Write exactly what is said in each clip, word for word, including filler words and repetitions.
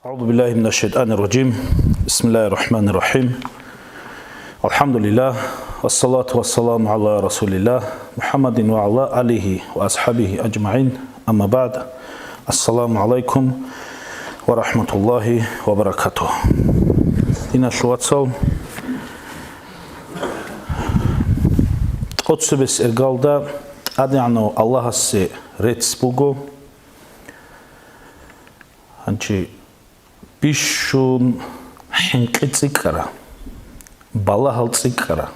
أعوذ بالله من الشيطان الرجيم. بسم الله الرحمن الرحيم. الحمد لله. والصلاة والسلام على رسول الله محمد وعلى آله وأصحابه أجمعين. أما بعد. السلام عليكم ورحمة الله وبركاته. Диналъул вацал, тӀоцебесеб иргалда ТӀадегӀанав Аллагьасе рецц буго. Гьанчи бищун хӀинкъи цӀикӀкӀара, балагьал цӀикӀкӀара,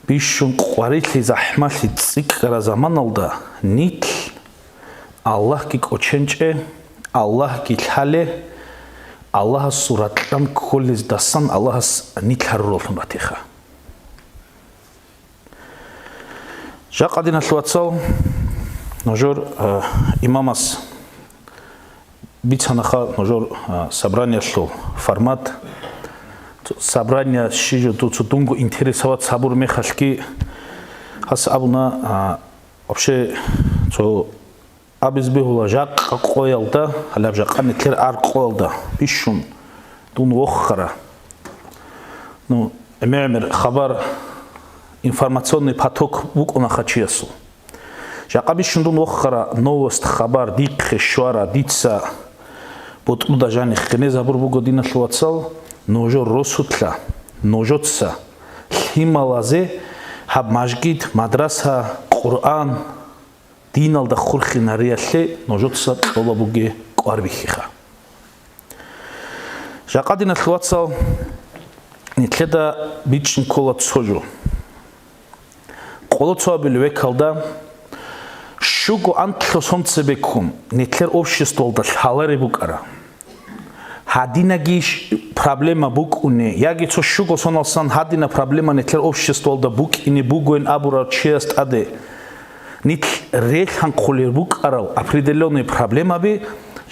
бищун къварилъи, захӀмалъи цӀикӀкӀара заманалда нилъ Аллагьги кӀоченчӀе, Аллагьги лъале, Аллагьасул ракьан кколездасан Аллагьас нилъ гьарураллъун ратиха. Жакъа, диналъул вацал, нужер, э, имамас бицанаха нужер, э, собраниялъул формат. Собрание щижу дуцу дунго интересовать гьабур мехалъги гьас абуна, э, вообще цо абиз бегьула жакъа къоялда, гьалаб жакъа нилъер ар къоялда бищун дун воххара. Ну, гӀемер-гӀемер хабар, информационный поток букӀунаха чиясул. Жакъа бищун дун воххара новость, хабар дихъе щвара, дица бутӀруда жанихъ гъенез гьабур буго, диналъул вацал, нужер росулъа, нужеца лъималазе гьаб мажгит, мадраса, Къуръан, диналда хурхинариялъе нужеца кьола бугеб кӀвар бихьиха. Жакъа, диналъул вацал, нилъеда бичӀчӀин ккола цо жо. Къоло цо абилеб векалда щуго анлъго сон цебеккун нилъер обществалда лъалареб букӀара. Гьадинаги ш-, проблема букӀуни, яги цо щуго соналсан гьадина проблема нилъер обществалда букӀине бугоин абурав чияс тӀаде нилъ релъанхъулел букӀарал определённый проблемаби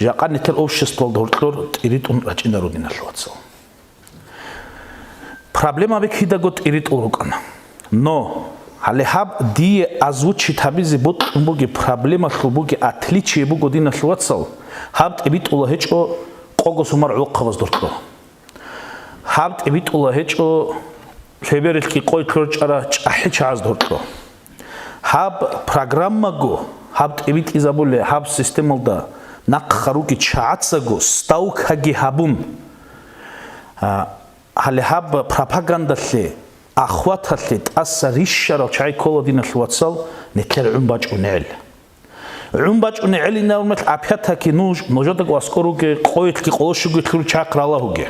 жакъа нилъер обществалда гьоркьор тӀиритӀун рачӀинаро, диналъул вацал. Проблемаби кидаго тӀиритӀул рукӀана. Но гьале гьаб дие озвучить гьабизе бокьун бугеб проблемалъул бугеб отличие буго, диналъул вацал, гьаб тӀибитӀула гьечӀо къого сумар гӀолохъабаз доркьо. Гьаб тӀибитӀула гьечӀо лъеберелъги къой кьорчӀара чӀахӀи чагӀаз доркьо. Гьаб программаго, гьаб тӀибитӀизабулеб, гьаб системалда нахъа руги чагӀацаго ставкаги гьабун, а, гьале гьаб пропагандалъе, ахваталъе тӀаса рищарал чагӀи ккола, диналъул вацал, нилъер гӀун бачӀунегӀел. ГӀун бачӀунегӀел инаб мехалъ, опять-таки нуж, нужедаго аскӀор ругел къоялъги къоло щуго лъугӀарал чагӀахъ ралагьуге.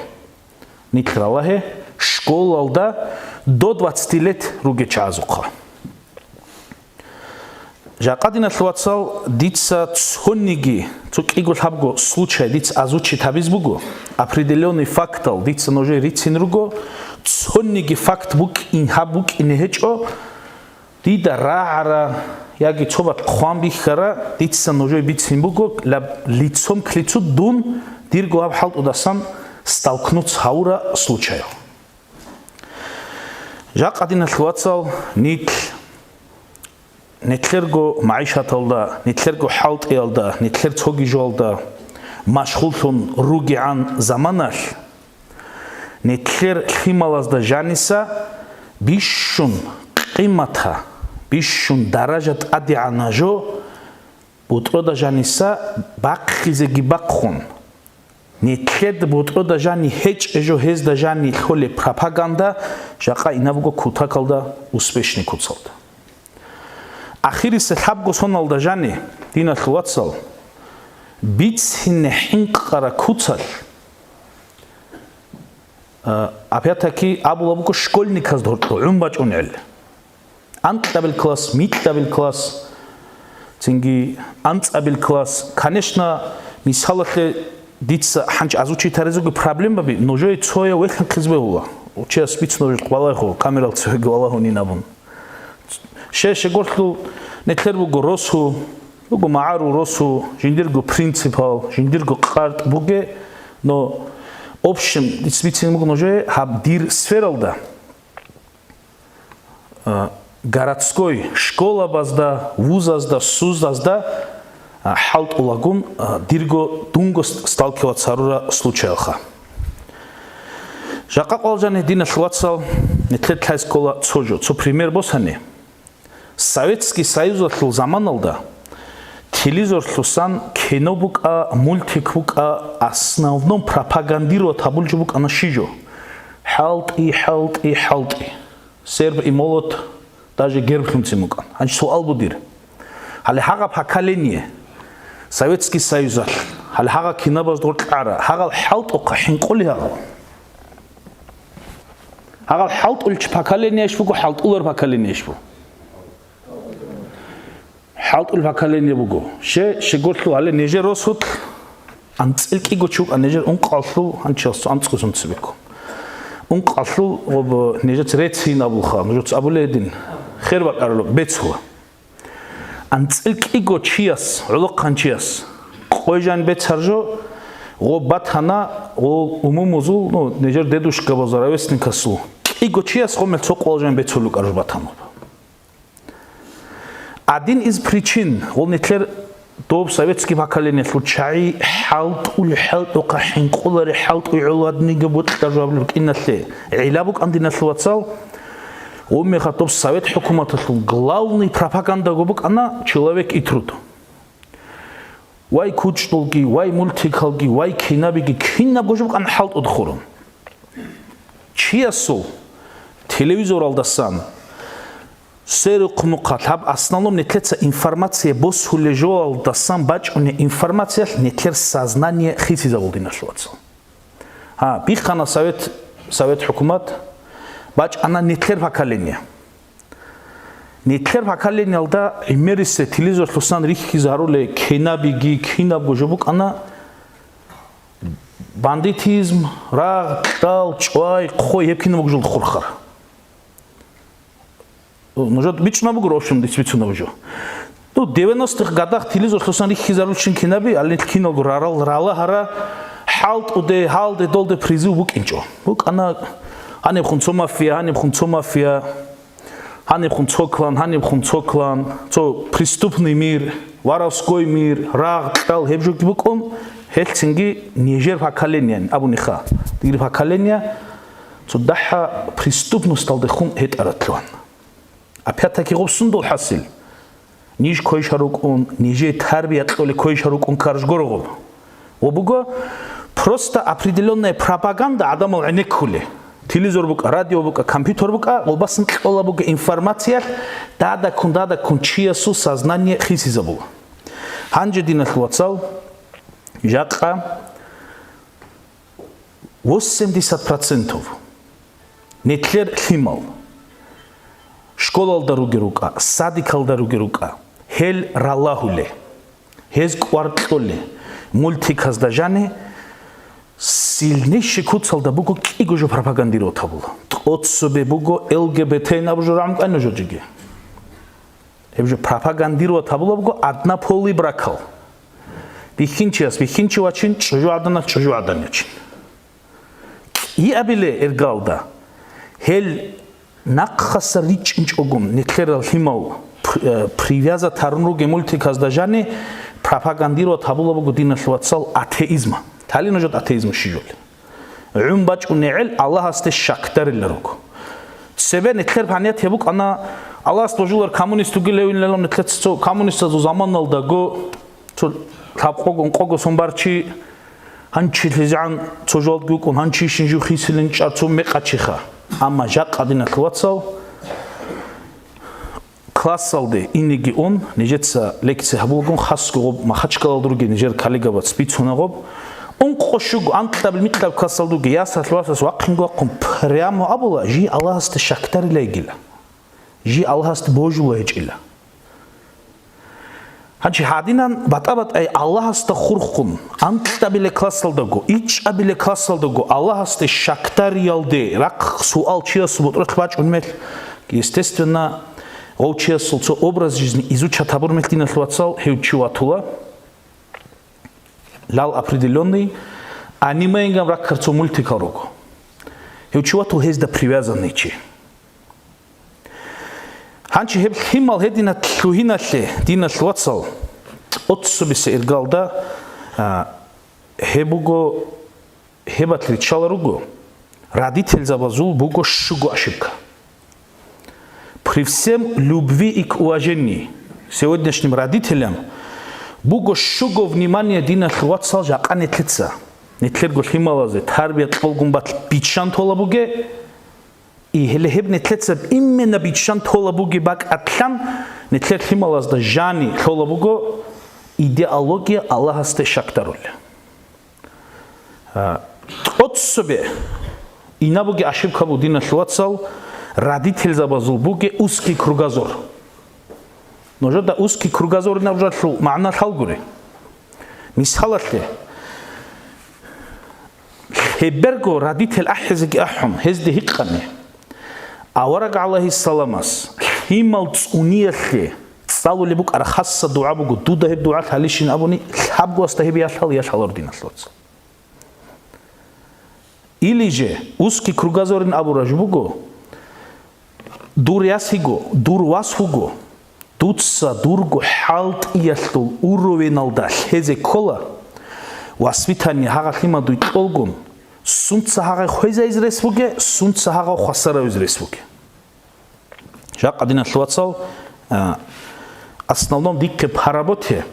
Нилъ ралагье, школалда до двадцати лет ругел чагӀазухъа. Жакъа, диналъул вацал, дица цониги, цо кӀиго лъабго случай дица озвучить гьабиз буго, определённый фактал дица нужее рицин руго, цониги факт букӀин, гьаб букӀине гьечӀо, дида рагӀара яги цо бакъ хъван бихьара, дица нужее бицин буго, лаб-, лицом к лицу дун дирго гьаб хӀалтӀудасан столкнуться гьавура случай. Жакъа, диналъул вацал, нилъ, нилъерго магӀишаталда, нилъерго хӀалтӀиялда, нилъер цоги жоялда машгъуллъун ругегӀан заманалъ, нилъер лъималазда жаниса бищун къимата, бищун даража тӀадегӀанаб жо бутӀрода жаниса бахъизеги бахъун, нилъеда бутӀрода жани гьечӀеб жо гьезда жани лъолеб пропаганда жакъа инабго кутакалда успешный куцалда. Ахирисеб лъабго соналда жани, диналъул вацал, бицине хӀинкъараб куцалъ, а, опять-таки абулеб буго школьниказда гьоркьоб гӀун бачӀунегӀел. Анкьабил класс, микьабил класс, цинги анцӀабил класс. Конечно, мисалалъе дица гьанчи озвучить гьаризе буго проблемаби, нужее цояв вехьинхъизе бегьула. Чияс бицун нуж балагье, камерал цояги валагьунин абун. Щай-щай гурлъул нилъер буго росу, буго магӀарул росу, жиндирго принципал, жиндирго къартӀ буге, но общем дица бицин буго нужее гьаб дир сфералда, а, городской школабазда, вузазда, ссузазда А, хӀалтӀулагун, а, дирго, дунго ст-, сталкиваться гьарура случаялха. Жакъа къвалжани, диналъ вацал, нилъер лъай ккола цо жо, цо пример босани. Советский Союзалъул заманалда телевизорлъусан кино букӀа, мультик букӀа, основном пропагандировать гьабулчӀо букӀана щи жо. ХӀалтӀи, хӀалтӀи, хӀалтӀи. Серб и молот даже герблъунцин букӀан. Гьанже суал буго дир. Гьале гьагъаб поколение, Советский Союзалъ, гьале гьагъа кинабазда гъоркьара, гьагъал хӀалтӀухъа хӀинкъулей гьагъал. Гьагъал хӀалтӀулел поколениеш буго, хӀалтӀулар поколениеш буго. ХӀалтӀул поколение буго. Ще, щегорлъу гьале нижер росулъ анцӀил кӀиго чи вукӀа, нижер ункъалъул, гьанчиясцо анцӀго сунцибеккун. Ункъалъул гъоб нижеца рецин абулха, нужеца абулей гьедин, хер бакӀаралъ бецула. АнцӀил кӀиго чияс, гӀолохъанчияс къойжан бецаржо, гъо батана, гъо умумузул, ну, нижер дедушкабазул, ровесникасул, кӀиго чияс гъомел цо къвалжан бецулукаржо батануб. Один из причин, гъол нилъер доб советский поколениялъул чагӀи хӀалтӀул хӀалтӀухъа хӀинкъулари, хӀалтӀуй гӀолодниги бутӀа жавабли букӀиналъе гӀила букӀан, диналъул вацал, гъуммехатуб совет хӀукуматалъул главный пропагандаго букӀана «Человек и труд». Вай кучӀдулги, вай мультикалги, вай кинабиги, кинабго жо букӀана хӀалтӀуда хурун. Чиясул телевизоралдасан Сверухъ мухъалъ гьаб основном нилъеца информация босулей жоялдасан бачӀуней информациялъ нилъер сознание хисизабул, диналъул вацал. Гьа, биххана совет, совет хӀукумат, бачӀана нилъер поколение. Нилъер поколениялда гӀемерисеб телевизорлъусан рихьизарулей кинабиги, кинабго жо букӀана бандитизм, рагъ, кьал, чӀвай, хъой, гьеб кинабго жо хурхар. Нужер бичӀчӀунеб бугоро, в общем, дица бицунеб жо. Ну, девяностых годах телевизорлъусан рихьизарулчин кинаби, гьале киналго рарал, рала гьара, хӀалтӀуде, гьалде, долде призыв букӀинчӀо. БукӀана гьанибхун цо мафия, гьанибхун цо мафия, гьанибхун цо клан, гьанибхун цо клан, цо преступный мир, воровской мир, рагъ, кьал, гьеб жоги букӀун, гьелъцинги нижер поколениен абуниха. Дир поколение цо дагьа преступносталдехун гьетӀаратлъугьан. Опять-таки гъуб сундул хӀасил? Ниж квеша рукӀун, нижее тарбия кьолей квеша рукӀун карж гурогъуб. Ва буго просто определённая пропаганда гӀадамал гӀенеккулей. Телевизор букӀа, радио букӀа, компьютер букӀа, гъубасан кьола буго информациялъ, дадаккун, дадаккун чиясул сознание хисизабула. Гьанже, диналъул вацал, жакъа восемьдесят процентов нилъер лъимал школалда ругел рукӀа, садикалда ругел рукӀа, гьел ралагьулей, гьез кӀвар кьолей, мультиказда жаниб сильнейший куцалда буго кӀиго жо пропагандировать гьабула. ТӀоцебе буго Л Г Б Т абу жо рагӀун кӀвай нужер жеги. Гьеб жо пропагандировать гьабула буго однополый бракал. Бихьинчияс бихьинчи вачин, чӀужугӀаданалъ чӀужугӀадан ячин. КӀиабиле иргалда, гьел нахъаса ричӀчӀинчӀогун, нилъерал лъимал при-, э, привязать гьарун ругел мультиказда жаниб пропагандировать гьабула буго, диналъул вацал, атеизма. Гьале нужер атеизм щиб жолеб? ГӀун бачӀунегӀел Аллагьасде щакдарила руго. Цебе нилъер понятие букӀана, Аллагьас божулар коммунист вугилан гьевилалун, нилъеца цо коммунистазул заманалдаго цо лъабкъого-ункъого сон бар чи, гьанчи лъизегӀан цо жугьалги вукӀун, гьанчи ишин жив хисилин чӀар цо мекъачиха. Амма жакъа, диналъул вацал, классалде инеги ун, нижеца лекция гьабулагун, хасго гъоб Махачкалалда ругел нижер коллегабац бицунагъоб, ункъо-щуго, анкьабил-микьаб классалда ругел ясалъ-васас вахъинго вахъун прямо абула, жий Аллагьасде щакдарила йигила, жий Аллагьасде божула гьечӀила. Гьанчи гьадинан батӀа-батӀай Аллагьасда хурхун, анкьабиле классалдаго, ичӀабиле классалдаго Аллагьасде щакдариялде рахъ суал чиясул бутӀрулъ бачӀун мел, естественно, гъов чиясул цо образ жизни изучать гьабур мел, диналъул вацал, гьев чи ватула. Лал определённый анимейнган раккар цо мультикал руго. Гьев чи ватул гьезда привязанный чи. Гьанчи гьеб лъимал гьединаб лъугьиналъе, диналъ вацал, ТӀоцебесеб иргалда, а, гьеб буго, гьебат риччаларо руго, родительзабазул буго щуго ошибка. При всем любви и к уважению сегодняшним родителям буго щуго внимание, диналъул вацал, жакъа нилъеца, нилъерго лъималазе тарбия кьолгун батл биччан тола буге, и гьеле гьеб нилъеца именно биччан тола буге бакӀатлъан, нилъер лъималазда жани лъола буго идеология Аллагьасде щакдарулел. А, тӀоцебе инабуги ошибка буго, диналъул вацал, родительзабазул буге узкий кругозор. Нужеда узкий кругозоринаб жоялъул магӀна лъалгури. Мисалалъе, лъеберго родитель ахӀизеги ахӀун, гьезде гьикъани, авараг гӀалайгьиссаламас лъимал цӀуниялъе цӀалулеб букӀараб хасса дугӀа буго, дуда гьеб дугӀа лъалищин абуни, лъабго васда гьеб я лъал, я лъаларо, диналъул вацал. Или же, узкий кругозорин абураб жо буго, дур яс йиго, дур вас вуго, дуца дурго хӀалтӀиялъул уровеналда лъезе ккола, воспитание гьагъа лъимадуй кьолгун, сунца гьагъа хвезайизе рес буге, сунца гьагъа хвасаравизе рес буге. Жакъа, диналъул вацал, а, основном дихъе по работе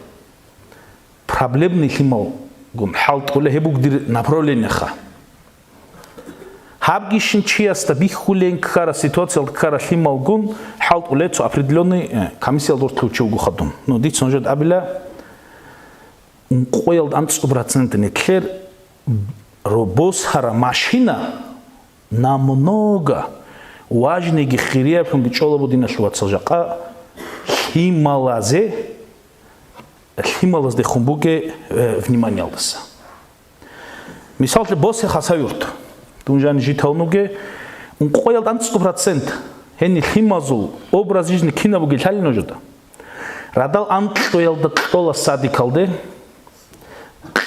проблемный лъималгун хӀалтӀулеб гьеб буго дир направлениеха. Гьабгищин чиясда бихьулейин ккараб, ситуациялда ккараб лъималгун хӀалтӀулеб цо определённый, э, комиссиялда гъорлъ чи вуго хадуб. Ну, дица нужеда абила, ункъоялда анцӀго процент нилъер ро-, босараб машина намного важнейги хирияблъунги чӀола буго, диналъул вацал, жакъа лъималазе, лъималаздехун буге, э, вниманиялдаса. Мисаллъи, босе Хасавюрт. Дун жани житалун вуге, ункъоялда анцӀго процент гьенир лъимазул образ жизни кинаб бугеб лъалин нужеда. Радал анкьоялда кьола садикалде,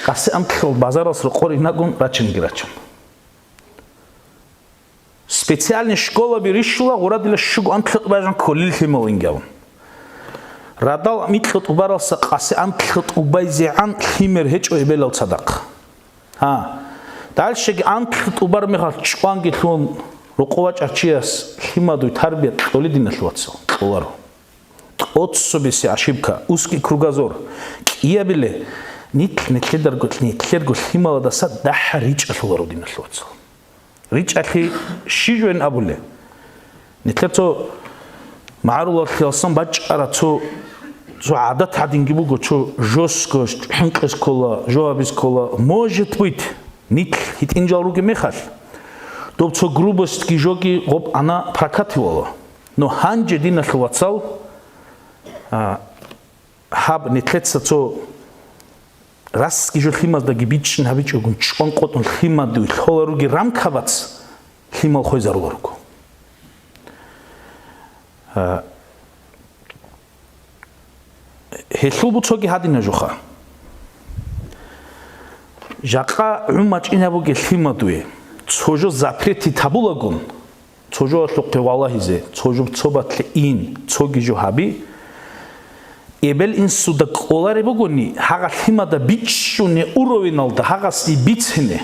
къаси анкьол базаралъ рокъор инагун рачунги рачун. Специальный школаби рищула гъура дила щуго анкьа тӀубай жан кколил лъимал инги абун. Радал микьа тӀубаралса къаси анкьа тӀубайзегӀан лъимер гьечӀо эбелал цадахъ. Гьа. Дальшеги анкьа тӀубар мехалъ чӀванги лъун рокъов вачӀарав чияс лъимадуй тарбия кьоли, диналъул вацал, кьоларо. ТӀоцебесеб ошибка, узкий кругозор. КӀиабиле, нилъ-, нилъедарго-, нилъерго лъималадаса дагьа ричӀалъуларо, диналъул вацал. РичӀалъи щиб жойин абулеб? Нилъер цо магӀарулалъулъасан бачӀараб цо, цо гӀадат гӀадинги буго, цо жесткость, хӀинкъизе ккола, жо гьабизе ккола. Может быть, нилъ гьитӀинал ругеб мехалъ, доб цо грубостьги жоги гъоб ана прокатывало. Но гьанже, диналъул вацал, а, гьаб нилъеца цо расги жо лъимаздаги бичӀчӀин гьабичӀогун, чӀван къотӀун лъимадуй лъола руги рамкабац лъимал хвезарула руго. А, гьелъул буцоги гьадина жоха. Жакъа гӀумачӀин гьабуге лъимадуе, цо жо запретить гьабулагун, цо жоялъухъе валагьизе, цо жо цо батле ин, цоги жо гьаби. Эбел-инсуда кӀолареб бугони, гьагъа лъимада бичӀчӀуне уровеналда гьагъасе бицине.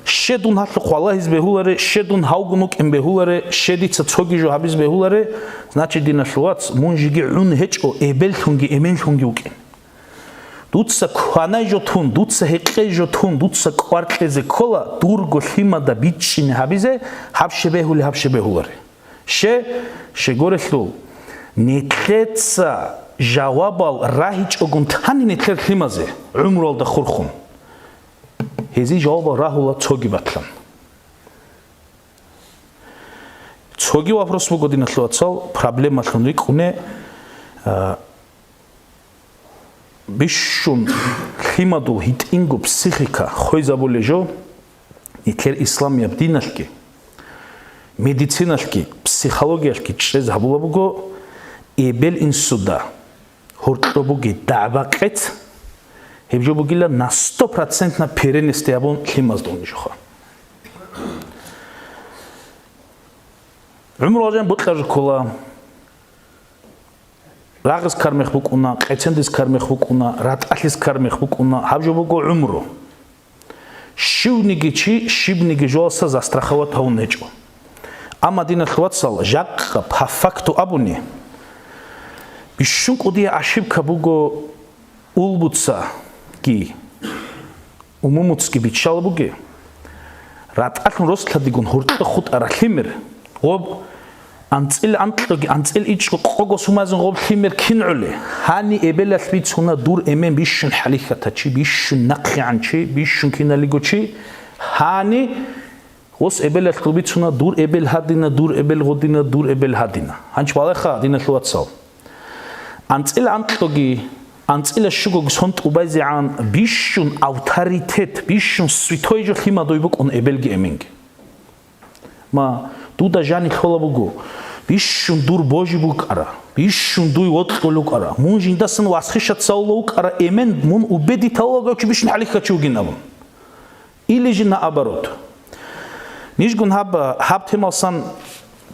Щай дун гьалъухъ валагьизе бегьуларе, щай дун гьавгун вукӀин бегьуларе, щай дица цоги жо гьабизе бегьуларе, значит, диналъул вац, мун жеги гӀун гьечӀо, эбеллъунги эменлъунги вукӀин. Дуца кванай жо тун, дуца гьекъей жо тун, дуца кӀвар кьезе ккола, дурго лъимада бичӀчӀине гьабизе, гьаб щай бегьули, гьаб щай бегьуларе. Щай, щай гурелъул, нилъеца жавабал рагьичӀогун тани нилъер лъимазе гӀумруялда хурхун. Гьезие жавабал рагьула цоги батлан. Цоги вопрос буго, диналъул вацал, проблемалъун рикӀкӀуне, а, бищун лъимадул гьитӀинго психика хвезабулей жо, нилъер исламияб диналъги, медициналъги, психологиялъги чӀезе гьабула буго, эбел-инсуда гьоркьоб бугей дагӀба-къец, гьеб жо бугила на сто процентно перенести гьабун лъимазда унеб жоха. ГӀумру гьажан бокьараб жо ккола. Рагъис кармех букӀуна, къецендис кармех букӀуна, ратӀалъис кармех букӀуна, гьаб жо буго гӀумру. Щивниги чи щибниги жоялдаса застраховать гьавун гьечӀо. Амма, диналъул вацал, жакъа по факту абуни, бищун кӀудияй ошибка буго улбуцаги, умумуцги биччала бугеб, ратӀалъун рос-лъадигун гьоркьо хутӀараб лъимер, гъоб анцӀил анкьоги анцӀил ичӀго къого сумазин гъоб лъимер кин гӀолеб? Гьани эбелалъ бицуна дур эмен бищун хӀалихьатав чи, бищун нахъегӀан чи, бищун киналиго чи. Гьани гъос эбелалъ бицуна дур эбел гьадина, дур эбел гъодина, дур эбел гьадина. Гьанчи балагьеха, диналъул вацал. АнцӀила анкьоги, анцӀила щугоги сон тӀубайзегӀан бищун авторитет, бищун святой жо лъимадуй букӀун эбелги эменги. Ма, дуда жани лъола буго, бищун дур божи букӀара, бищун дуй вокьул вукӀара, мун жиндасан васхиша цавула вукӀара эмен, мун убедиталулаго чи бищун хӀалихьачи вугин абун. Или же наоборот. Нижгун гьаб, гьаб темалсан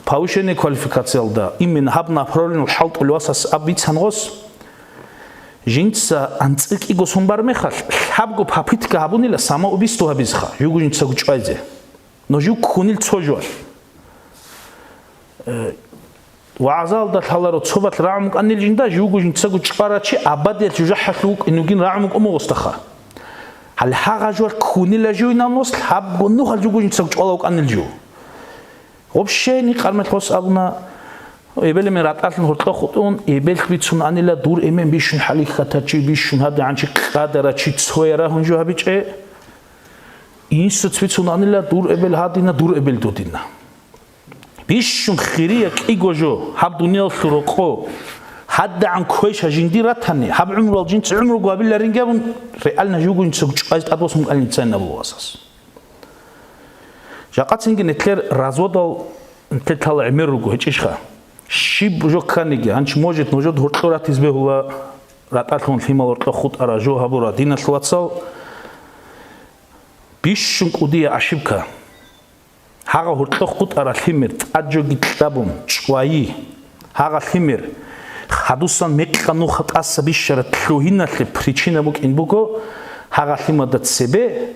повышение квалификациялда, именно гьаб направлениялъ хӀалтӀулев васас аб бицан гъос, жинца анцӀила кӀиго сон бар мехалъ, лъабго попытка гьабунила самоубийство гьабизеха, жуго жинцаго чӀвайзе. Но жив ккунил цо жоялъ. Э, вагӀзалда лъаларо цо бакь рагӀун вукӀанил жинда, живго жинцаго чӀварав чи абадиялъ жужахӀалъув вукӀин вугин рагӀун вукӀун мугъосдаха. Гьале гьагъа жоялъ ккунила живинан вос лъабго нухал живго жинцаго чӀвала вукӀанил жив. Вообще никъ армелъ гъос абуна, эбел-эмен ратӀалъун гьоркьо хутӀун, эбеллъ бицун анила дур эмен бищун хӀалихьатав чи, бищун гьадигӀан чи, къадарав чи, цоя рагьун жо гьабичӀеб. Инсуц бицун анила дур эбел гьадина, дур эбел дудина. Бищун хирия кӀиго жо гьаб дуниялалъул рокъо, гьадагӀан квеша жиндир ратани, гьаб гӀумруялъ жинца гӀумруго гьабиларинги абун, реально живго жинцаго чӀвазе тӀадбосун букӀанин цайин абулев васас. Жакъацинги нилъер разводал нилъер лъала гӀемер руго, гьечӀищха? Щиб жо кканиги, гьанчи, может, нужеда гьоркьо ратизе бегьула, ратӀалъун лъимал гьоркьо хутӀара, жо гьабура, диналъул вацал, бищун кӀудияй ошибка. Гьагъа гьоркьо хутӀара лъимер тӀад жоги кьабун чӀвайи. Гьагъа лъимер хадусан мекъа нуха тӀаса бищараб лъугьиналъе причина букӀин буго, гьагъа лъимада цебе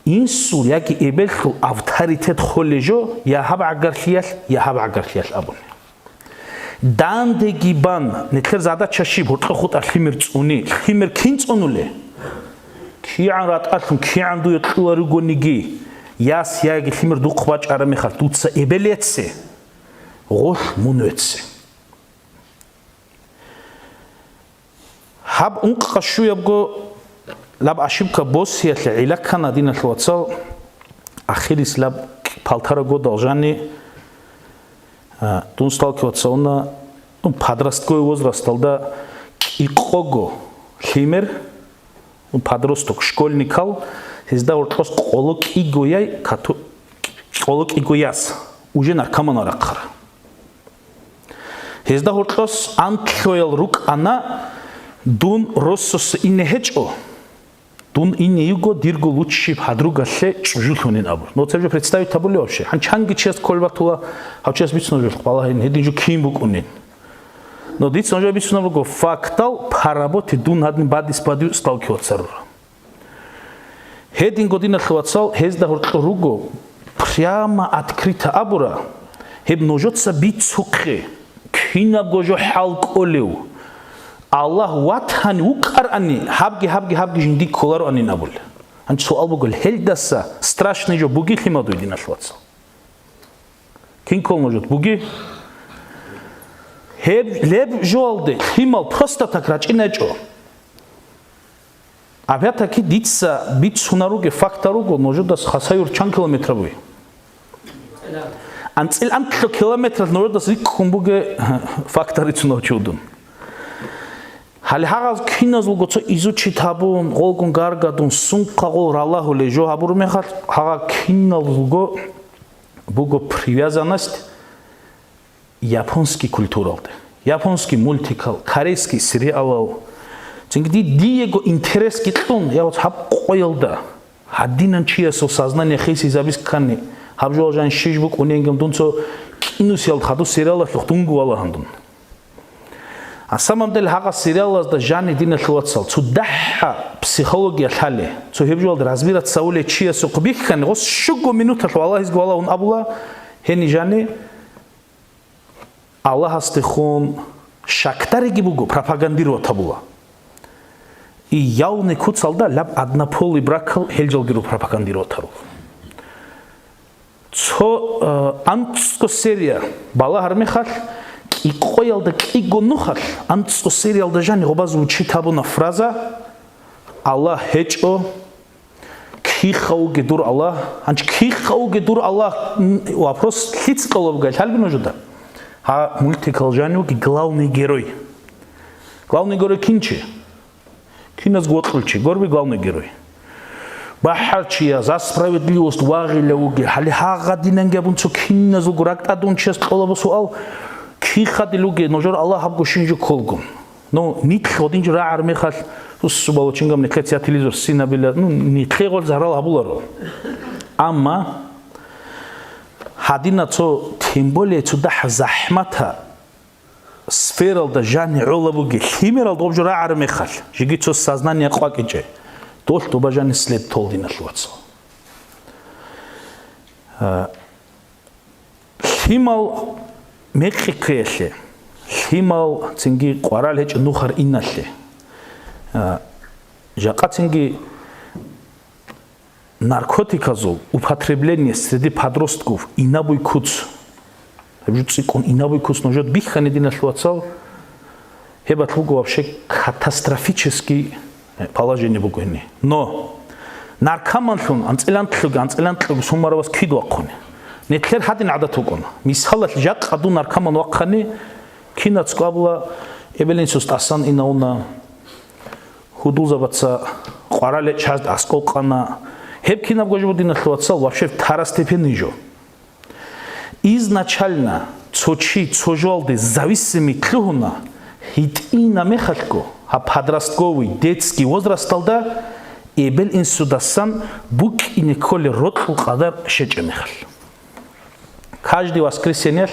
инсул яги эбеллъул авторитет холей жо я гьаб гӀагарлъиялъ, я гьаб гӀагарлъиялъ абун. Дандеги бан, нилъер задача щиб? Гьоркьо хутӀа лъимер цӀуни. Лъимер кин цӀунуле? КигӀан ратӀалъун, кигӀан дуе кьула ругониги, яс яги лъимер духъ бачӀараб мехалъ, дуца эбел эце, гъолъ мун веце. Гьаб ункъа щуябго лаб ошибка босиялъе гӀилла ккана, диналъул вацал, ахирис лаб палтара годал жани, а, дун сталкиваться уна, ну, подростковый возрасталда кӀикъого лъимер, ну, подросток, школьникал, гьезда гьоркьос къоло кӀигояй кату-, къоло кӀигояс уже наркоман рахъара. Гьезда гьоркьос анлъоял рукӀана, дун росасе ине гьечӀо, дун ине йиго дирго лучший подругалъе чӀужулъунин абур. Ну, цебе представить гьабулев вообще? Гьанчи гьанги чияс кколеб батула, гьав чияс бицунеб жо балагьин, гьедин жо кин букӀунин. Но дица нужее бицунеб буго фактал по работе дун гьадин бадис бадив сталкиваться рура. Гьединго, диналъул вацал, гьезда гьоркьор руго, прямо открыто абура, гьеб нужеца бицухъе, кинабго жо хӀал кӀолев, Аллагь ватани вукӀарани, гьабги, гьабги, гьабги жиндие кколароанин абулеб. Гьанчи суал буго, гьелдаса страшный жо бугелъи мадуй, диналъул вацал? Кин ккол нужеда буги? Гьеб леб жоялде лъимал просто так рачӀинчӀо. Опять-таки дица бицунаруге фактар руго, нужедас Хасавюрт чан километр буй? АнцӀил анлъго километралъ нужедас рикӀкӀун буге фактар рицунав чи вугин. Гьале гьагъаз киназулго цо изучить гьабун, гъолгун гаргадун, сунхъа гъол ралагьулей жо гьабураб мехалъ, гьагъа киназулго буго привязанность японский культуралде, японский мультикал, корейский сериалал. Цинги ди-, диего интересги кьун, я вот гьаб къоялда, гьадинан чиясул сознание хисизабиз ккани, гьаб жо жан щиж букӀуненгам дун цо кӀинусиялда хадур сериалалъухъ дунго валагьан дун. На самом деле, гьагъа сериалазда жани, диналъул вацал, цо дагьа психология лъале, цо гьеб жоялда разбираться гьавулев чиясухъ бихьани, гъос щуго минуталъ валагьизги валагьун абула, гьени жани Аллагьасдехун щакдариги буго, пропагандировать гьабула. И явный куцалда лаб однополый бракал гьел жалгиро пропагандировать гьару. Цо, э, анцӀго серия балагьар мехалъ, кӀикъоялда кӀиго нухалъ, анцӀго сериялда жани гъобаз вучит гьабуна фраза: «Аллагь гьечӀо, киха вуге дур Аллагь?» Гьанч киха вуге дур Аллагь? Н-, вопрос лъица кьола бугай, лъалби нужеда? Гьа, мультикал жани вуги главный герой. Главный герой кинчи? Киназго вокьулчи, горби главный герой. БахӀарчияс, за справедливость вагъила вуги. Гьале гьагъадинанги абун цо киназулго ракӀ тӀадун чияс кьола бу суал: «Кихадил вуге, нужер Аллагь гьабго щинжу кколгун?» Ну, нилъ гъодинчӀо рагӀар мехалъ, субалучингам нилъеца я телевизор синабила, ну, нилъе гъол зарал гьабуларо. Амма гьадина цо, тем более цо дагьа захӀмата сфералда жани гӀола буги, лъимерал доб жо рагӀара мехалъ, жеги цо сознание къвакӀичӀе, долъ доба жани след тол, диналъул вацал. А, лъимал мекъи ккеялъе, лъимал цинги къварал гьечӀо нухар иналъе. А, жакъа цинги наркотиказул употребление среди подростков инабуй куц. Гьеб жо цӀикӀкӀун инабуй куц нужер бихьани, диналъул вацал, гьеб батӀ буго вообще катастрофический положение буго гьениб. Но наркоманлъун анцӀилантлъуги, анцӀилантлъуги сумара вас кид вахъуни. Нилъер гьадин гӀадат букӀуна. Мисалалъ, жакъа дун наркоман вахъани, кинацго абула, эбел-инсус тӀасан инавуна, гьудулзабаца къварал гьечӀ чаз аскӀов къана. Гьеб кинабго жо, диналъул вацал, вообще второстепенный жо. Изначально цо чи цо жоялде зависимый лъугьуна, гьитӀина мехалъго, гьаб подростковый, детский возрасталда эбел-инсудасан букӀине кколел рокьул къадар щечӀеб мехалъ. Каждый воскресеньялъ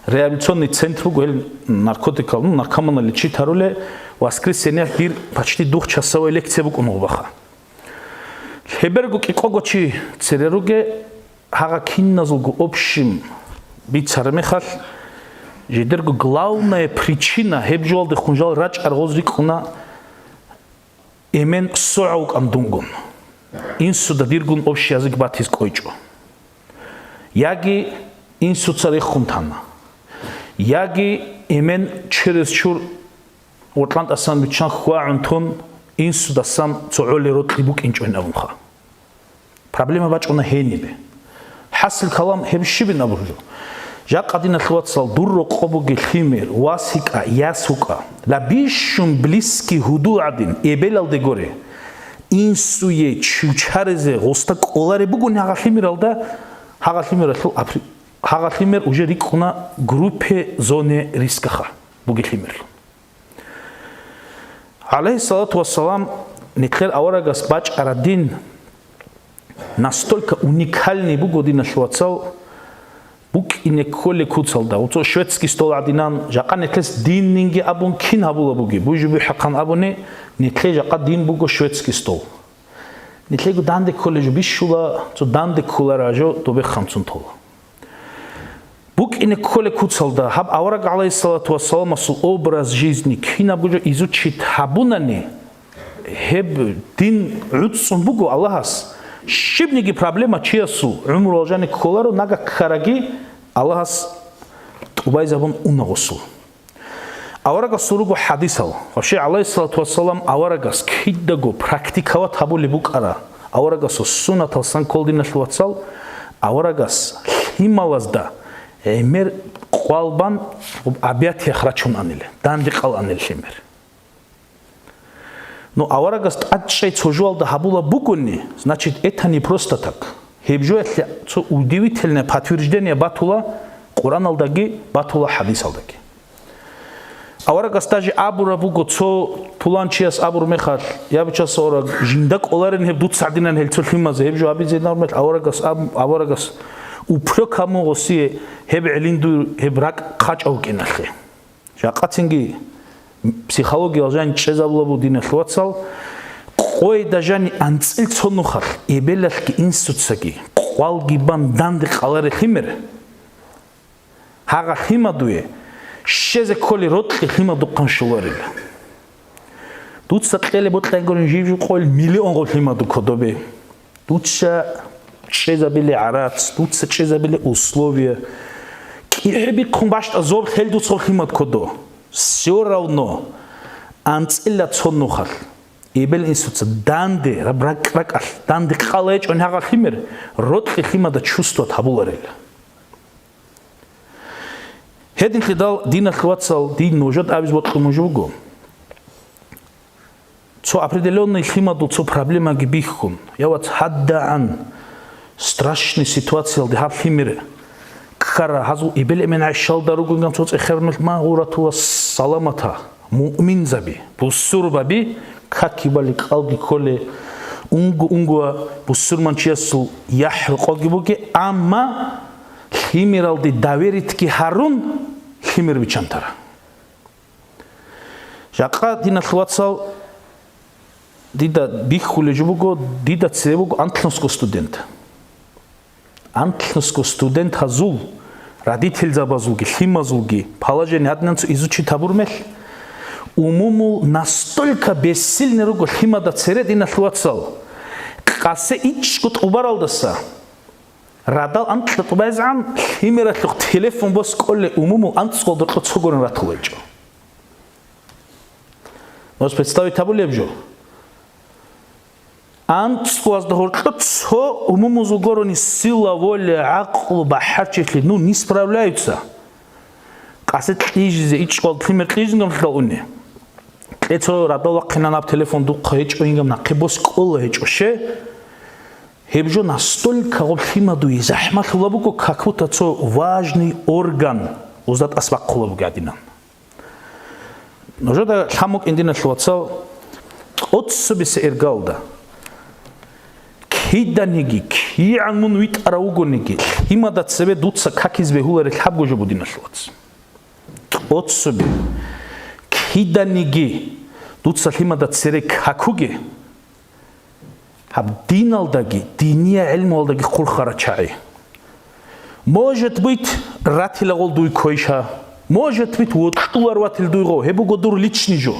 реабилитационный центр буго, гьел наркотикал, ну, наркоманал лечить гьарулел, воскресеньялъ дир почти двухчасовая лекция букӀун гъубаха. Лъеберго кӀикъого чи цере руге, гьагъа киназулго общим бицараб мехалъ, жидерго главная причина гьеб жоялдехун жал рачӀарал гъоз рикӀкӀуна: эмен согӀа вукӀан дунгун, инсуда диргун общий язык батиз кӀвечӀо. Яги инсуца рехун тана, яги эмен через чур гъоркьан тӀасан биччан хьвагӀун тун, инсудасан цо гӀоле рокьи букӀинчӀойин абунха. Проблема бачӀуна гьенибе. ХӀасил калам гьеб щибин абуржу? Жакъа, диналъул вацал, дур рокъо бугел лъимер, вас йикӀа, яс вукӀа. Ла бищун близкий гьудул гӀадин, эбелалде горе, инсуе чучаризе гъоста кӀолареб бугони гьагъа лъимералда, гьагъа лъимералъул апри-, гьагъа лъимер уже рикӀкӀуна группе зоне рискаха бугел лъимерлъун. ГӀалайгьиссалату вассалам, нилъер аварагас бачӀараб дин настолько уникальный буго, диналъул вацал, букӀине кколеб куцалда. Оцо шведский стол гӀадинан, жакъа нилъес диннинги абун кин гьабула бугеб? Буй жо бихӀухъан абуни, нилъее жакъа дин буго шведский стол. Нилъего данде кколеб жо бищула, цо данде кколареб жо добехъанцун тола. БукӀине кколеб куцалда гьаб авараг гӀалайгьиссалату вассаламасул образ жизни кинабго жо изучить гьабунани, гьеб дин гӀуцӀцӀун буго Аллагьас. Щибниги проблема чиясул гӀумруялъ жани кколаро, нагагь ккараги Аллагьас тӀубайзабун уна гъосул. Аварагасул руго хӀадисал. Вообще, гӀалайгьиссалату вассалам, аварагас кидаго практиковать гьабулеб букӀара, аварагасул суннатал сан ккола, диналъул вацал, аварагас лъималазда гӀемер къвалбан объятиях рачун аниле, данде къал аниле лъимер. Ну, аварагас тӀадчӀей цо жоялда гьабула бугони, значит, это не просто так. Гьеб жоялъе цо удивительное подтверждение батула Къуръаналдаги, батула хӀадисалдаги. Аварагас даже абураб буго, цо пуланчияс абур мехалъ, я бичаса авараг, жинда кӀоларин гьеб дуца гӀадинан гьел цо лъимазе, гьеб жо абизе абур мехалъ, аварагас аб-, аварагас упрек гьабун гъосие гьеб гӀелин дур гьеб ракӀ хъачӀав вукӀиналъе. Жакъа цинги Психологиял жан чӀезабула буго, диналъ вацал, къойда жани анцӀил цо нухалъ эбелалъги инсуцаги къвалги бан данде къаларел лъимер. Гьагъа лъимадуе щезе кколи рокьи лъимадухъан щоларила. Дуца кьелеб бокьайгурин жив-жив къойил миллион гъов лъимаду кодобе. Дуца чӀезабиле гӀарац, дуца чӀезабиле условия. КӀихӀи бихъун бащтӀа зоб лъел дуцав лъимад кодо. Всё равно анцӀила цо нухалъ эбел-инсуца данде, раб-, ракӀ-ракӀалъ данде къала гьечӀони гьагъа лъимер, рокьи лъимада чувствовать гьабуларила. Гьединлъидал, диналъ вацал, дин нужед абиз бокьун нуж буго. Цо определённый лъимадул цо проблемаги бихьун, я вац, гьаддагӀан страшный ситуациялде гьаб лъимер ккара, гьазул эбел-эмен гӀайщалда ругонган цо цӀехермел магъуратула саламата, муъминзаби, бусурбаби, какибали кӀалги кколе, унго-унгоа бусурманчиясул яхӀ-рокъоги буге, амма лъимералде доверитги гьарун, лъимер биччан тара. Жакъа, диналъ вацал, дида бихьулеб жо буго, дида цеве буго антлънусго студент. Антлънусго студент гьазул, родительзабазулги, лъимазулги, положение гьадинанцо изучить гьабур мехь, умумул настолько бессильный руго лъимада цере, диналъ вацал, къасе ичӀго тӀубаралдаса, радал анкьа тӀубайзегӀан, лъимералъухъ телефон боскӀоле умумул анцӀго докьо цогорин ратулайчӀо. Нуж представить гьабулеб жо? АнцӀгоязда гьоркьо цо умумузул горони сила, воля, гӀакълу, бахӀарчилъи, ну, не справляются. Къасе кьижизе, ичӀвал лъимер кьижингамлъал уни. Кье цо радал вахъинан аб телефон духъа гьечӀо ингам нахъе боскӀола гьечӀо ще. Гьеб жо настолько гъоб лъимадуе захӀмалъула буго, как будто цо важный орган узда тӀас бахъула бугеадинан. Нужеда лъан букӀин, диналъ вацал, тӀоцебесеб иргалда киданиги, кигӀан мун витӀарав вугониги, лъимада цебе дуца какизе бегьуларел лъабго жо буго, диналъ вац. ТӀоцебе киданиги дуца лъимада цере какуге, гьаб диналдаги, диниял гӀелмуялдаги хъурхара чагӀи. Может быть, ратила гъол дуй койша, может быть, вокьулар ватил дуй гъов, гьеб буго дур личный жо.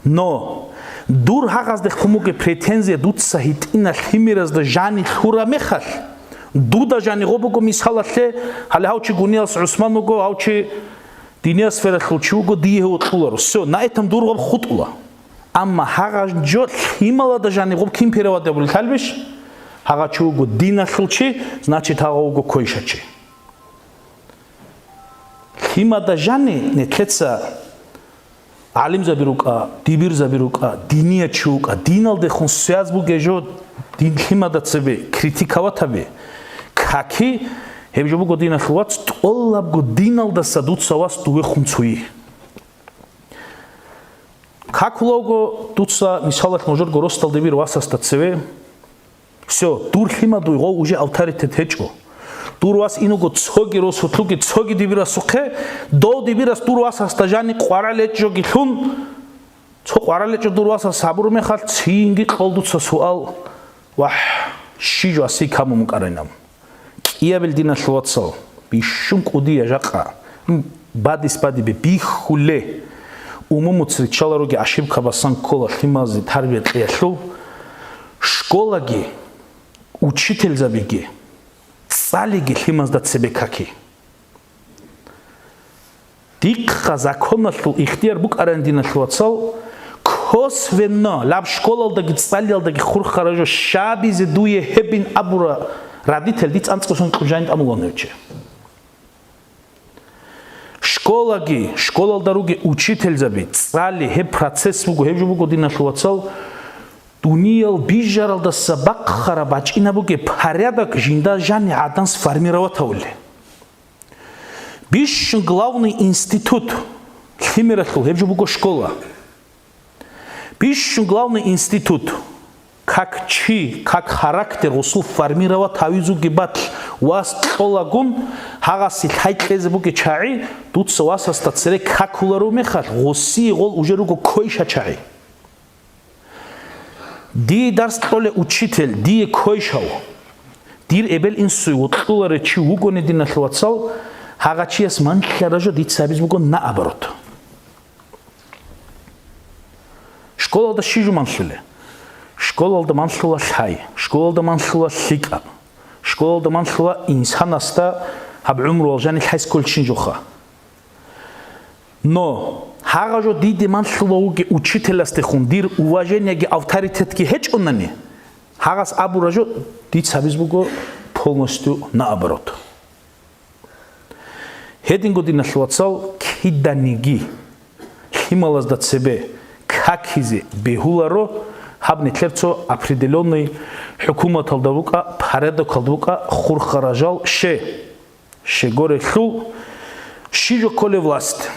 Но дур гьагъазде хъумуге претензия дуца гьитӀина лъимеразда жани лъура мехалъ, дуда жани гъо буго мисалалъе, гьале гьав чи гуниялс ГӀусман вуго, гьав чи диниял сфералъул чи вуго, дие гьев вокьуларо. Всё, на этом дур гъоб хутӀула. Амма гьагъа жо лъималада жани гъуб кин переводабулел лъалбищ? Гьагъа чи вуго диналъул чи, значит, гьагъа вуго койшачи. Лъимада жани нетлъеца гӀалимзаби рукӀа, дибирзаби рукӀа, динияв чи вукӀа, диналдехун связь бугей жо дин лъимада цебе критиковать гьаби, каки, гьеб жо буго, диналъул вац, тӀолабго диналдаса дуца вас дувехун цуи. Какулавго дуца, мисалалъ, нужерго росдал дибир васасда цеве, всё, дур лъимадуй гъов уже авторитет гьечӀо. Дур вас иного цоги росулъуги, цоги дибирасухъе, дов дибирас дур васасда жани къварал гьечӀоги лъун, цо къварал гьечӀо дур васас гьабураб мехалъ, цинги кьол дуца суал: «Вагь, щи жо асей камун мукӀарайнаб?» КӀиябил, диналъул вацал, бищун кӀудия жакъа, м, бадис бадибе бихьуле, умумуц риччаларуги ошибка басан ккола лъимазе тарбия кьеялъул, школаги, учительзабиги, цӀалиги лъимазда цебе каки. Дихъа законалъул ихтияр букӀарани, диналъул вацал, косвенно лаб школалдаги цӀалиялдаги хурхара жо щабизе дуе гьебин абура родитель, дица анцӀго сон кьужайин тӀамулан гьев чи. Школаги, школалда руги учительзаби, цӀали, гьеб процесс буго, гьеб жо буго, диналъул вацал, дуниял бижаралдаса бахъараб бачӀинаб бугеб порядок жинда жани гӀадан сформировать гьавулел. Бищун главный институт лъимералъул гьеб жо буго школа. Бищун главный институт, как чи, как характер гъусул формировать гьавизуги батл, Вас кьолагун, гьагъасе лъай кьезе бугеб чагӀи, дуца васасда цере какуларев мехалъ, гъосие гъол уже руго койша чагӀи. Дие дарс кьолев учитель, дие койшав, дир эбел-инсуе вокьуларев чи вугони, диналъул вацал, гьагъа чияс манлъара жо дица гьабиз буго наоборот. Школалда щи жо манлъулеб? Школалда манлъула лъай, школалда манлъула лъикӀаб, школалда манлъула инсанасда гьаб гӀумруялъ жаниб лъай кколчин жоха. Но гьагъа жо диде манлъула вугев учителасдехун, дир уважениеги авторитетги гьечӀонани, гьагъас абура жо дица гьабиз буго полностью наоборот. Гьединго, диналъул вацал, киданиги лъималазда цебе какизе бегьуларо, гьаб нилъер цо определённый хӀукуматалда букӀа, порядокалда букӀа, хурхарал жал ще. Щегорелъул щи жо кколеб власть?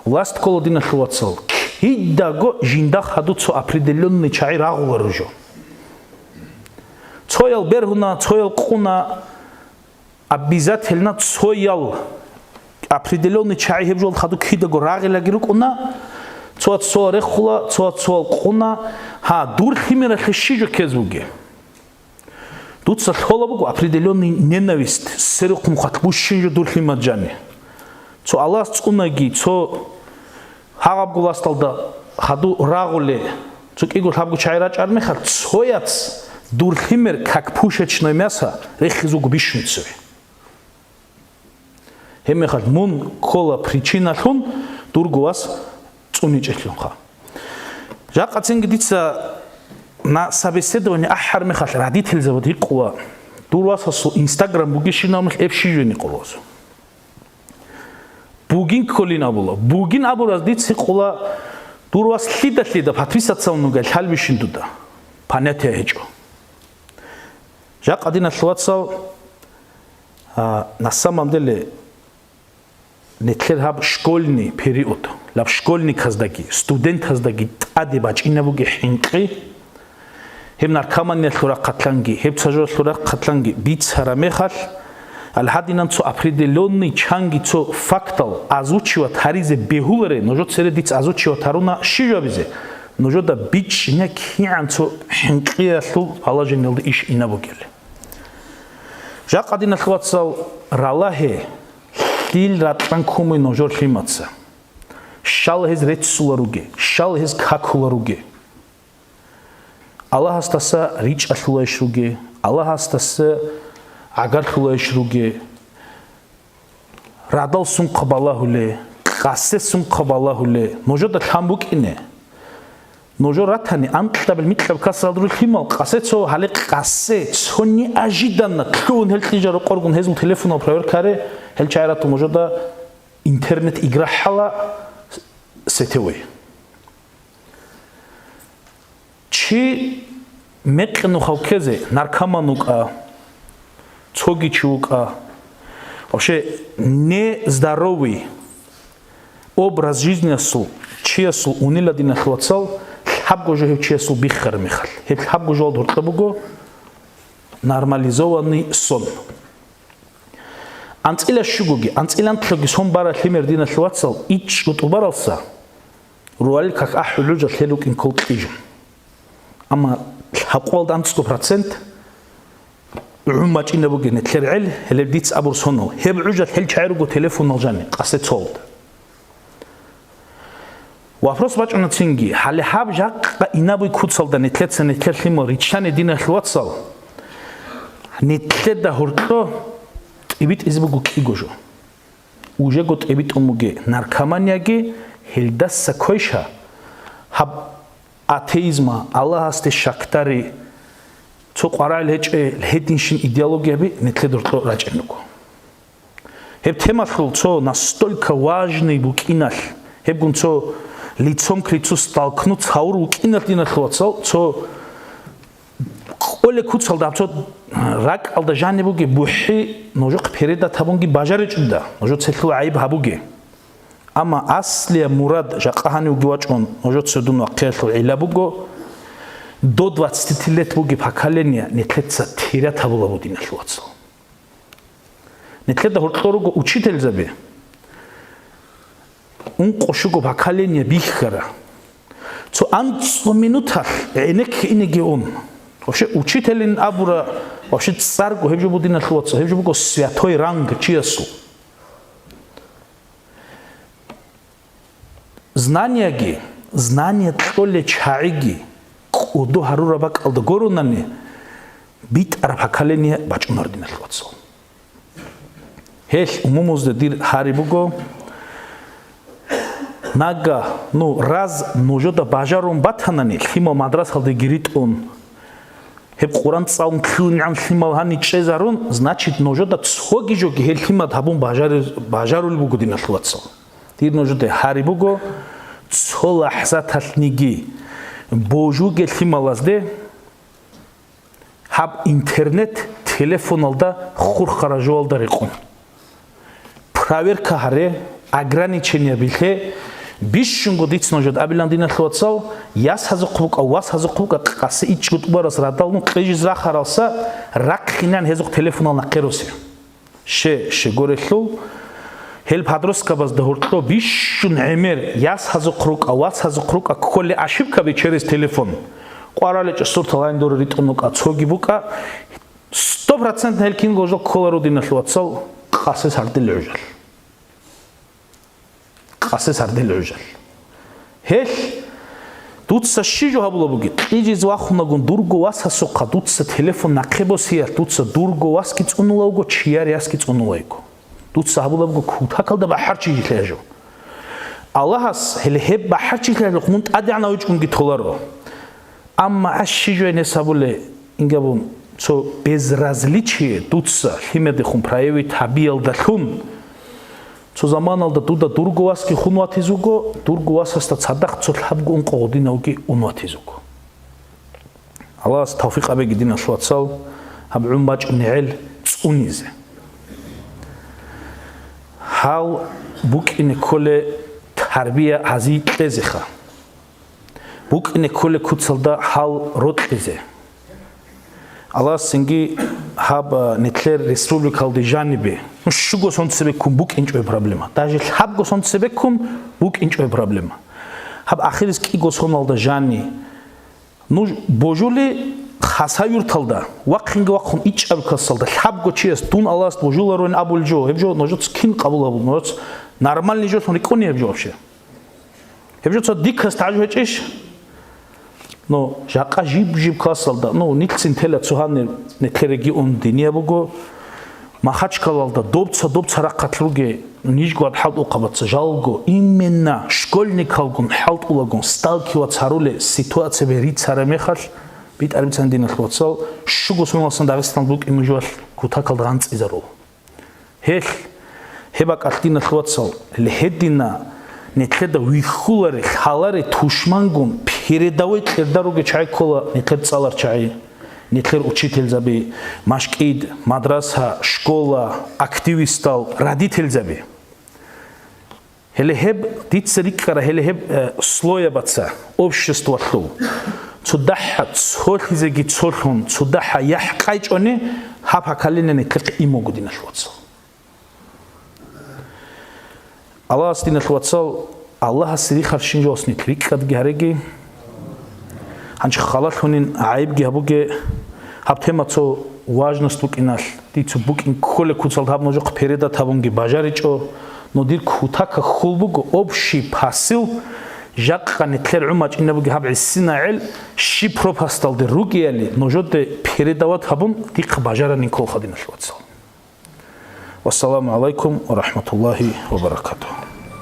Власть ккола, диналъул вацал, кидаго жинда хадуб цо определённый чагӀи рагъуларо жо. Цоял бергьуна, цоял къуна, обязательно цоял определённый чагӀи гьеб жолда хадуб кидаго рагъилаги рукӀуна, цояц цоял рехула, цояц цоял къуна. Гьа, дур лъимералъе щи жо ккезе бугеб? Дуца лъола буго определённый ненависть, сверухъ мухъалъ бущин жо дур лъимад жани. Цо Аллагьас цӀунаги, цо гьагъабго власталда хадуб рагъулел, цо кӀиго лъабго чагӀи рачӀараб мехалъ, цояц дур лъимер, как пушечное мясо, рехизе вуго бищун цеве. Гьеб мехалъ мун ккола причиналъун дурго вас цӀуничӀелъунха. Жакъа цинги дица на собеседование ахӀараб мехалъ родительзабазда гьикъула, дур васасул Instagram бугищинаб мехалъ, гьеб щиб жо гьикъула. Бугин кколин абула. Бугин абураз дица гьикъула, дур вас лъида-лъида подписаться гьавун вугев лъалебищин дуда. Понятие гьечӀо. Жакъа, диналъул вацал, а, на самом деле, нилъер гьаб школьный период, гьаб школьниказдаги, студентаздаги тӀаде бачӀинаб бугеб хӀинкъи, гьеб наркоманиялъул рахъалъанги, гьеб цажоялъул рахъалъанги бицараб мехалъ, гьале гьадинан цо определённый чанги цо фактал озвучивать гьаризе бегьуларе, нужеца цере дица озвучивать гьаруна щиб жо гьабизе, нужеда бичӀчӀине кигӀан цо хӀинкъиялъул положениялда иш инаб бугел. Жакъа, диналъул вацал, ралагье, лъил ракьан ккун бугеб нужер лъимаца. Щал гьез реццуларуге, щал гьез какуларуге. Аллагьасдаса ричӀалъулайищ руге, Аллагьасдаса гӀагарлъулайищ руге. Радал сунхъа балагьуле, къасе сунхъа балагьуле, нужеда лъан букӀине. Нужер ратани, анкьабил микьаб касалда руго лъимал, къасе цо, гьале къасе, цо неожиданно лъугьун гьел кьижа рокъоргун гьезул телефонал проверка гьаре, гьел чагӀи ратун нужеда интернет-игра хӀала сетевой. Чи мекъи нухав ккезе, наркоман вукӀа, цоги чи вукӀа, вообще нездоровый образ жизниясул чиясул унила, диналъул вацал, лъабго жо гьев чиясул биххараб мехалъ. Гьеб лъабго жоялда гьоркьоб буго нормализованный сон. АнцӀила щугоги, анцӀила анлъоги сон бараб лъимер, диналъул вацал, ичӀго тӀубаралса, ругьалил как ахӀул гӀужалъ гьел рукӀин ккол кьижун. Амма лъабкъоялда анцӀго процент гӀун бачӀинаб бугеб нилъер гӀел, гьелеб дица абур сонал. Гьеб гӀужалъ гьел чагӀи руго телефонал жани, къасе цолда. Вопрос бачӀуна цинги, гьале гьаб жакъа инабуй куцалда нилъеца нилъер лъимал риччани, диналъул вацал, нилъеда гьоркьо тӀибитӀизе буго кӀиго жо. Ужего тӀибитӀун бугеб наркоманияги, гьелдаса квеша гьаб атеизма, Аллагьасде щакдари, цо къваригӀел гьечӀел гьединщин идеологияби нилъеда гьоркьо рачӀун руго. Гьеб темалъул цо настолько важный букӀиналъ, гьебгун цо лицом к лицу столкнуться гьавур вукӀиналъ, диналъул вацал, цо кӀолеб куцалда гьаб цо ракӀалда жаниб бугеб бухӀи нужехъ передать гьабунги бажаричӀода, нужеца гьелъул гӀайиб гьабуге. Амма аслияб мурад жакъа гьанивги вачӀун, нужеца дун вахъиялъул гӀилла буго, до двадцати лет бугеб поколение нилъеца терять гьабула бугеб, диналъул вацал. Нилъеда гьоркьор руго учительзаби. Ункъо-щуго поколение бихьара. Цо анцӀго минуталъ гӀенекке инеги ун. Вообще, учителин абура, вообще, цӀарго гьеб жо буго, диналъул вацал, гьеб жо буго святой ранг чиясул. Знанияги, знания кьолел чагӀиги кӀодо гьарураб бакӀалда гуронани, битӀараб поколение бачӀунар, диналъул вацал. Гьелъ умумузде дир гьари буго, нагагь, ну, раз нужеда бажарун батанани, лъимал мадрасалдеги ритӀун, гьеб Къуран цӀалун лъугӀинегӀан лъимал гьаниб чӀезарун, значит, нужеда цоги жоги гьел лъимад гьабун бажари-, бажарулеб буго, диналъул вацал. Дир нужеда гьари буго, цо лахӀзаталъниги божуге лъималазде, гьаб интернет телефоналда хурхараб жоялда рекъон. Проверка гьаре, ограничение билъе, бищунго дица нужеда абилан, диналъул вацал, ясазухъ букӀа, васазухъ букӀа, къаси ичӀго тӀубарас радалун кьижиз рахаралса, рахъинегӀан гьезухъ телефонал нахъе росе. Ще, ще горелъул, гьел подросткабазда гьоркьо бищун гӀемер, ясазухъ рукӀа, васазухъ рукӀа, кколе ошибкаби через телефон. КъвараличӀо суртал гьанидур ритӀун рукӀа, цоги букӀа, сто процент гьел кинго жо кколаро, диналъул вацал, къасес гьардел гӀужал. Къасес гьардел гӀужал. Гьелъ, дуца щи жо гьабула бугеб? Кьижиз вахунагун дурго васасухъа дуца телефон нахъе босиялъ, дуца дурго васги цӀунула вуго, чияр ясги цӀунула йиго. Дуца гьабула буго кутакалда бахӀарчилъи жо. Аллагьас гьеле гьеб бахӀарчилъи жо мун тӀадегӀанав вичӀгунги толаро. Амма аш щи жо гьенес гьабулеб, ингабун, цо безразличие дуца лъимадехун проявить гьабиялдалъун, цо заманалда дуда дурго васги хун ватизе вуго, дурго васасда цадахъ цо лъабго ункъо гъудинавги ун ватизе вуго. Аллагьас тавфикъ гьабеги, диналъул вацал, гьаб гӀун бачӀунегӀел цӀунизе. Гьал букӀине кколеб тарбия гьазие кьезеха. БукӀине кколеб куцалда гьал рокьизе. Аллагьас цинги гьаб, а, нилъер республикалде жанибе, ну, щуго сон цебеккун букӀинчӀо проблема. Даже лъабго сон цебеккун букӀинчӀо проблема. Гьаб ахирис кӀиго соналда жани. Ну, божули Хасавюрталда, вахъинги вахъун ичӀаб касалда, лъабго чияс дун Аллагьас божуларойин абулеб жо, гьеб жо нужеца кин къабул гьабул, нужеца нормальный жолъун рикӀкӀуни гьеб жо вообще? Гьеб жо цо дикас тӀажу гьечӀищ? Ну, жакъа жиб-жиб классалда, ну, нилъцин тела цо гьанир нилъер регион динияб буго, Махачкалалда добца-добца рахъалъ руге, нижго гьад хӀалтӀухъабаца жалго, именно школьникалгун хӀалтӀулагун сталкиваться гьарулел ситуациябе рицараб мехалъ, битӀарабицан, диналъул вацал, щуго соналдасан Дагъистан букӀин нуж валъ кутакалда гъанцӀизарул. Гьелъ, гьеб бакӀалъ, диналъул вацал, гьедина нилъеда вихьуларе, лъаларе тушмангун передовой кьерда ругел чагӀи ккола нилъер цӀаларчагӀи, нилъер учительзаби, машкӀид, мадраса, школа, активистал, родительзаби. Гьеле гьеб дица рикӀкӀара, гьеле гьеб, э, слоябаца, обществалъул цо дагьа цолъизеги цолъун, цо дагьа яхӀ къайчӀони, гьаб поколение нилъехъ ин буго, диналъул вацал. Аллагьас, диналъул вацал, Аллагьасе рихарщин жоялъ нилъ рикӀкӀадги гьареги. Гьанже халалъунин гӀайибги гьабуге, гьаб тема цо важность букӀиналъ, дицу букӀин кколеб куцалда гьаб нужехъ передать гьабунги бажаричӀо, но дир кутакалъ хьул буго общий посыл, жакъа нилъер гӀумачӀина бугеб гьаб гӀисинагӀел щиб пропасталде ругеяли, нужеде передавать гьабун дихъ бажаранин кколха, диналъул вацал. Вассаламу гӀалайкум ва рахӀматуллагьи ва баракатугьу.